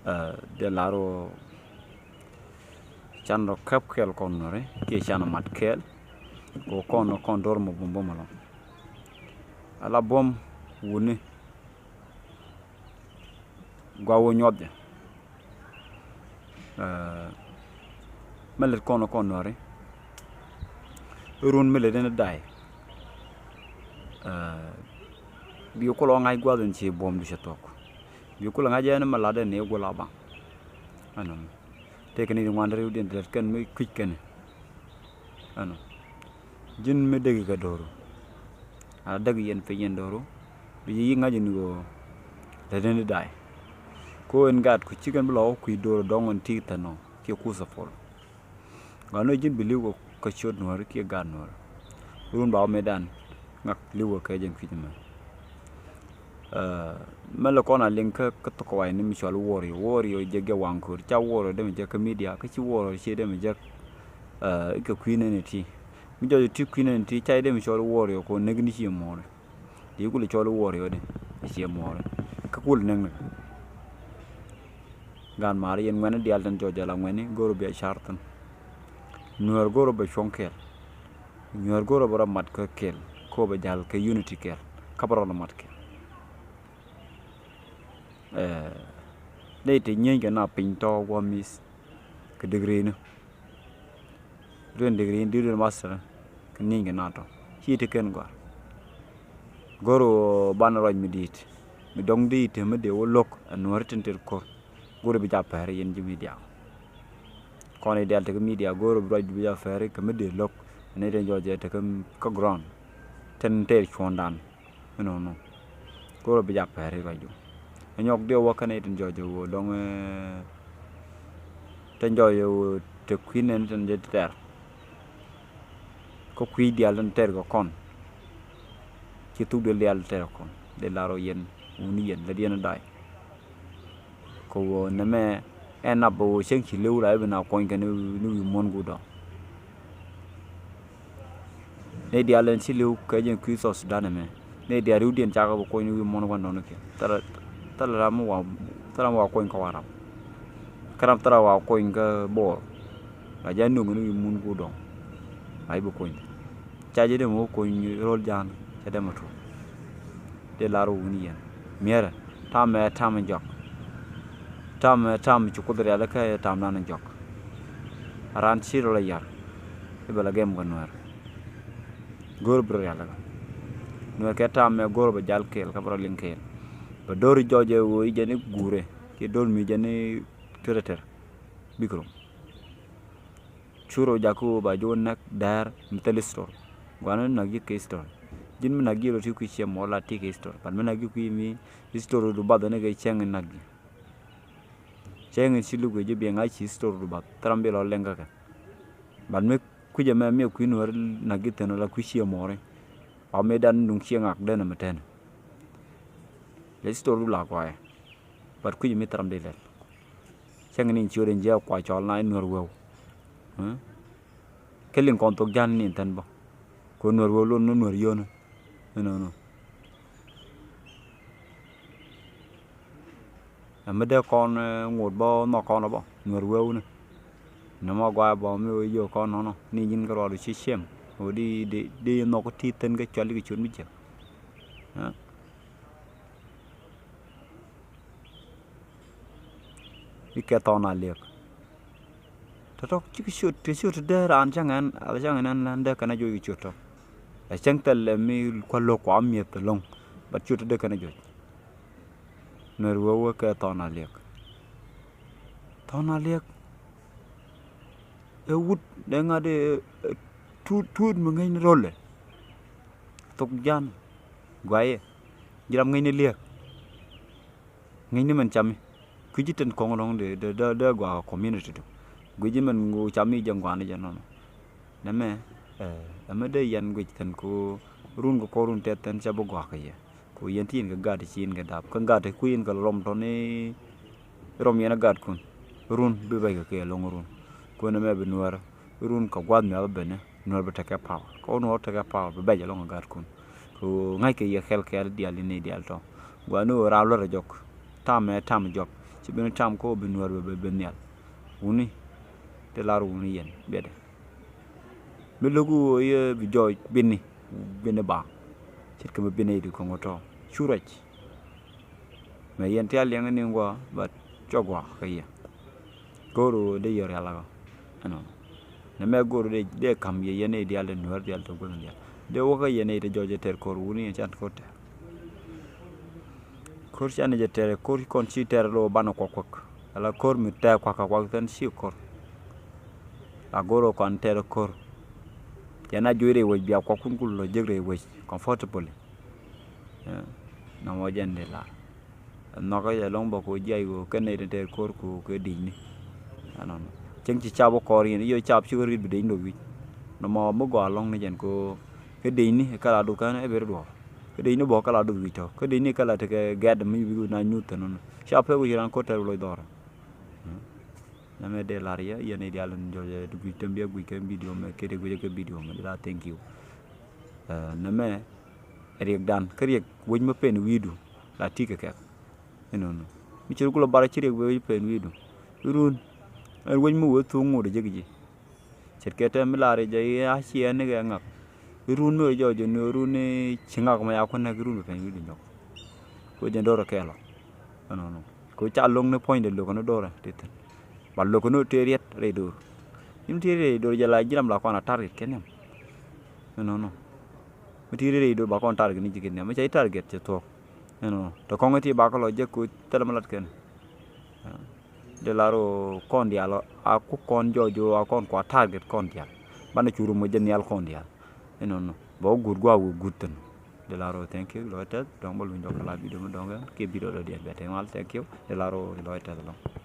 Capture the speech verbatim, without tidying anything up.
Ɛ, dee lar ɣöö can rɔ käp kɛɛl kɔn Nuääri kiɛ can mat kɛɛl. Kɛ kɔn kɔn do̱r mɔ buɔ̱m buɔ̱m ɛlɔ̱ŋ. Ala buɔ̱m wutni gua wä nyuɔth jɛ. Ɛ, mi lät kɔn kɔn Nuääri run mi lät in day. Ɛ, bi kulɔ ŋa̱c gua̱th in ci buɔ̱m du cɛ thuɔ̱k. Bi kulɔ ŋa̱c ɛn mi lat ɛn i̱ gula baŋ. Ɛnɔ. Tëëkɛ ni ŋuan riwdiɛn ti lät kɛn mi kui̱c kɛn. Ɛnɔ. Ji̱n mi däk kɛ do̱ru. A däk yɛn piny yɛn do̱ru. Bi ji̱ yi ŋa̱c in ɣöö lät in day. Ko in gaat ku cikɛn bi lɔ wä kui̱ do̱ru dɔ̱ŋ in ti thɛn ɔ kiɛ kuth a pol. Gat nɔ ji̱n bi li̱w kɛ ciöt Nuääri kiɛ gaat Nuääri. Run ba wä mëëdan ŋak li̱w kɛ kɛ jɛn kui̱c mɛ. Ɛ, mɛ lɛ kɔn a liŋ kä, kä thok kɛ wa̱i̱ni mi cɔal Warrior. Warrior jɛ gɛ waŋ ko̱r. Ca Warrior dee mi jɛ kä media, kä ci Warrior ci dee mi jɛ, ɛ, ikɛ kui̱ nɛn iti. Mi jɔc iti kui̱ nɛn iti, ca dee mi cɔal Warrior kɛ näk ni ci mɔɔri. Di kul cɔl Warrior di, ci mɔɔri. Kä kul näk näk. Gan maar yɛn ŋuɛni diaal tin jɔc jɛ la ŋuɛni, go̱r bia car thin. Nuäär go̱r bɛ cuɔ̱ŋ kɛɛl. Nuäär go̱r bɛ rɔ mat kä kɛɛl, ko bɛ jal kɛ unity kɛɛl. Kä bɛ rɔ mat kɛɛl. Ɛ, nɛy ti nyieeny kɛ na piny tɔ guɔ mi̱th kɛ degree ni. Duën degree ni, duën master kɛ nyieeny kɛ na tɔ. Ci ti kɛn gɔaa. Go̱r banɛ ruac mi di̱i̱t. Mi dɔ̱ŋ di̱i̱t mi dee wä lo̱k ɛ Nuääri tin tet ko̱r. Go̱r bi ja pɛr yɛn ji̱ media. Kɔn i̱ diaal tekɛ media go̱r bi ruac bi ja pɛr kɛ mi dee lo̱k. Nɛy tin jɔc jɛ tekɛ kä ground. Tin tëë cuɔ̱ndan. Inɔnɔ. Go̱r bi ja pɛr i̱ ruacdu. Ɛ nyɔk diɛ wä kɛn i̱ tin jɔc jɛ wä dɔŋ, ɛ, tin jɔc jɛ wä te kui̱ nɛn tin jɛ tɛr. Kä kui̱ diaal tin tɛr kɛ kɔn. Ci thuk diaal diaal tɛr kɛ kɔn. Dee lar ɔ yɛn wuni yɛn lät yɛn day. Kɛ ɣöö nɛmɛ ɛn nap bɛ ɣöö cäŋ ci li̱w la i̱ bi na kuɔny kɛ ni, ni wi̱i̱ muɔ̱n guut ɔ. Nɛy diaal ɛn ci li̱w kɛ jɛn kui̱ South Sudan ɛmɛ. Nɛy diaal ri̱wdiɛn cakɛ bi kuɔny ni wi̱i̱ muɔ̱n gua̱n dɔ̱nikiɛn. Thilɛ, thilɛ ram mi wa, thilɛ ram mi wa kuɔny kä Warap. Kä ram thilɛ wa kuɔny kä Bor. La jɛ nuŋ ni wi̱i̱ muɔ̱n guut ɔ. La i̱ bi kuɔny. Ca jɛ dee mɛ wä kony ro̱l ja̱a̱n cɛ dee mɛ tuɔ̱k. Dee lar wuni yɛn miɛrɛ tamɛ tam jɔk. Tamɛ tam ci Kuoth rialikä tamdan jɔk. A raan ci rɔ la yar i̱ bɛ la gɛm kɛ Nuäär. Go̱o̱r bi rɔ rialikä Nuäär kɛ tamɛ go̱o̱r bɛ jal kɛɛl kä bɛ rɔ liŋ kɛɛl. Bɛ do̱r jɔc ɛ ɣöö i̱ jɛn i̱ guurɛ kiɛ do̱r mi jɛn i̱ tuɛtɛtɛr bikɛ rom. Cu rɔ jakä ɣöö ba ji̱ wä näk däär mi thil history. Gua̱n ni näk ji̱ kɛ history. Ji̱n mi näk ji̱ rɔ ti kui̱ ciɛ mɔ la ti kɛ history. But mi näk ji̱ kui̱ mi history du bath ni kɛ cäŋ in näk ji̱. Cäŋ in ci luk kɛ ji̱ biɛ ŋa̱c ci history du bath. Thil ram bi lɔ lɛŋ kä kɛ. But mi kui̱c ɛmɛ mi kui̱ Nuäär näk ji̱ thi̱n la kui̱ ciɛ mɔɔri. Ɔ mi dan duŋ ciɛ ŋak den ɛmɛ tɛn. Lɛ history du la kɔɛ. But kui̱c mi thil ram di lɛl. Cäŋ ni ciöt in jiɛ kua cɔl na in Nuäär weu. Kä liŋ kɔn thok ja̱n ni in thän bä. Kɛ Nuäär weu lon ni Nuäär yön. Inɔnɔ. Ɛ mi dee kɔn ŋot bä nhɔk kɔn bä Nuäär weu ni. Nɛ mɔ guay bä mi wee yök kɔn nɔnɔ ni nyin kä ruadu ci ciɛm. Wä di di nhɔk ti thän kä cual di kɛ ciöt mi jiäk. Ikɛ thɔn a liɛk. Tɔ̱tɔ̱ cikɛ ciöt ti ciöt ti dee raan cäŋ ɛn a cäŋ ɛn ɛn lɛn dee kɛn a joc kɛ ciöt tɔ. Ɛ cäŋ thɛl ɛ mi kua̱ lo̱k kua mi̱eth ɛlɔ̱ŋ. But ciöt ti dee kɛn a joc. Nuɛr wee wee kɛ thɔn a liɛk. Thɔn a liɛk. Ɛ wut dee ŋa̱t ɛ tuut tuut mi ŋäcni ro̱lɛ. Thok jan guayɛ ji̱ ram ŋäcni liɛk. Ŋäcni mɛn cami kui̱ci tin kɔŋ lɔŋ dee dee dee guakä community du. Guici mɛn ŋu cami jɛ ŋuani jɛ nɔnɔ. Nɛmɛ ɛmɛ dee yɛn guic thin ku run ku kɔr run tɛth thin cɛ bi guakä yɛ. Ku yɛn ti yɛn kɛ gat ci yɛn kɛ dap kä gat ku yɛn kɛ rɔm tɔni. Rɔm yɛn a gat kun run bi bɛc kɛ kɛ lɔŋ run. Kun ɛmɛ bi nuɛr run kɛ guath mi a bi bɛnɛ. Nuɔr bi tekɛ power kɛ wä nuɔr tekɛ power bi bɛc alɔŋ a gat kun. Ku ŋa̱ckɛ yɛ kɛl kɛl dial in ni dial tɔ. Guani wä raa luɔt a jɔk. Tam ɛ tam jɔk. Ci ben tam ko bi Nuɛr bɛ ben nhial. Wuni te lar wuni yɛn biɛtdɛ. Mi lo̱k ɣöö yɛ bi jɔɔc bini, bini ba ce̱tkɛ mi bini i̱ di ko̱ŋ tɔ̱ cu ruac. Mɛ yɛn tial liɛŋ ni gua ba cua gua kä yɛ. Ko̱r ɣöö dee yɛ rial kä ɛnɔ. Nɛ mɛ go̱r dee, dee ka̱m yɛ yɛn i̱ dial dee Nuɛr dial te guäth dial dee wä kä yɛn i̱ te jɔɔc ɛ tɛr ko̱r wuni yɛn can ko̱r tɛr. Ko̱r can i̱ jɛ tɛr ko̱r kɔn ci tɛr lo banɛ kuak kuak. Ala ko̱r mi tɛr kuak kuak thin ci ko̱r. La go̱r ɣöö kɔn tɛr ko̱r. Yɛn a juɔc rɛy wec bia kuak kun kul lɔ jek rɛy wec comfortably. Nɔmɔ jɛn di lar. Nhɔkä jɛ lɔŋ bä ko jiac ɣöö kɛn nɛy tin tɛɛr ko̱r ku kɛ di̱cni. Ɛnɔnɔ cäŋ ci cap wä kɔɔr yɛn i̱ yɔ cap cikɛ ri̱t bi dec ni dɔ̱ wi̱c. Nɔmɔ mi gɔaa lɔŋ ni jɛn ko kɛ di̱cni kɛ la duth kɛn ɛ ber duɔ̱ɔ̱r. Kɛ di̱cni bɔ̱ kɛ la duth wi̱c tɔ̱ kɛ di̱cni kɛ la tekɛ gɛ̈t mi wi̱c na nyuth thin nɔnɔ cap pek wi̱c ran ko̱r tɛɛr bi loc dhɔrɛ. Nɛmɛ dee lar yɛ yɛn i̱ dial in jɔc ɛ guic tɛm biɛ guic kɛ bidio mɛ kɛ dee guic kɛ bidio mɛ dee la thank you. Nɛmɛ riɛkdan kä riɛk wec mi pen wi̱i̱du la ti̱i̱ kɛ kɛk. Inɔnɔ mi cir kulɔ bar ci riɛk wec pen wi̱i̱du. Irun ɛn wec mi wee thuŋ ŋot jek ji̱. Ce̱tkɛ tɛm mi lar jɛ i̱ a ciɛ ni kɛ ŋak. Irun mi wee jɔc jɛ ni irun ni ci ŋak mɛ ya kuän nɛk irun bi pen wi̱i̱du nyɔk. Wec jɛ do̱r kɛɛlɔ. Inɔnɔ ko ca lo̱ŋ ni puɔ̱nydɛ lo̱k ni do̱rɛ ti thi̱n. Ba lo̱k ni tëë riɛt rɛy do̱r. Yim tëë riɛt rɛy do̱r jɛ la ji̱ ram la kɔn a target kɛ niam. Inɔnɔ mi tëë riɛt rɛy do̱r ba kɔn target ni ji̱ kɛ niam mi ca ji̱ target cɛ thuɔ̱k. Inɔnɔ tɛ kɔŋ ti ba kɛ lɔ jek ko thilɛ mi lat kɛn. Dee lar ɣöö kɔn diaal a ku kɔn jɔɔc ɣöö a kɔn kua target kɔn diaal. Banɛ cu rum ɣöö jɛ nhial kɔn diaal. Inɔnɔ bɛ wä guut gua̱a̱k wä guut thi̱n. Dee lar ɣöö thank you lɔc tɛth dɔ̱ŋ bä luny jɔk kɛ la bidio mi dɔ̱ŋ kɛn kiɛ bidio dɔ̱diɛn bɛ tɛn wal thank you. Dee lar ɣöö lɔc tɛth lɔ̱ŋ.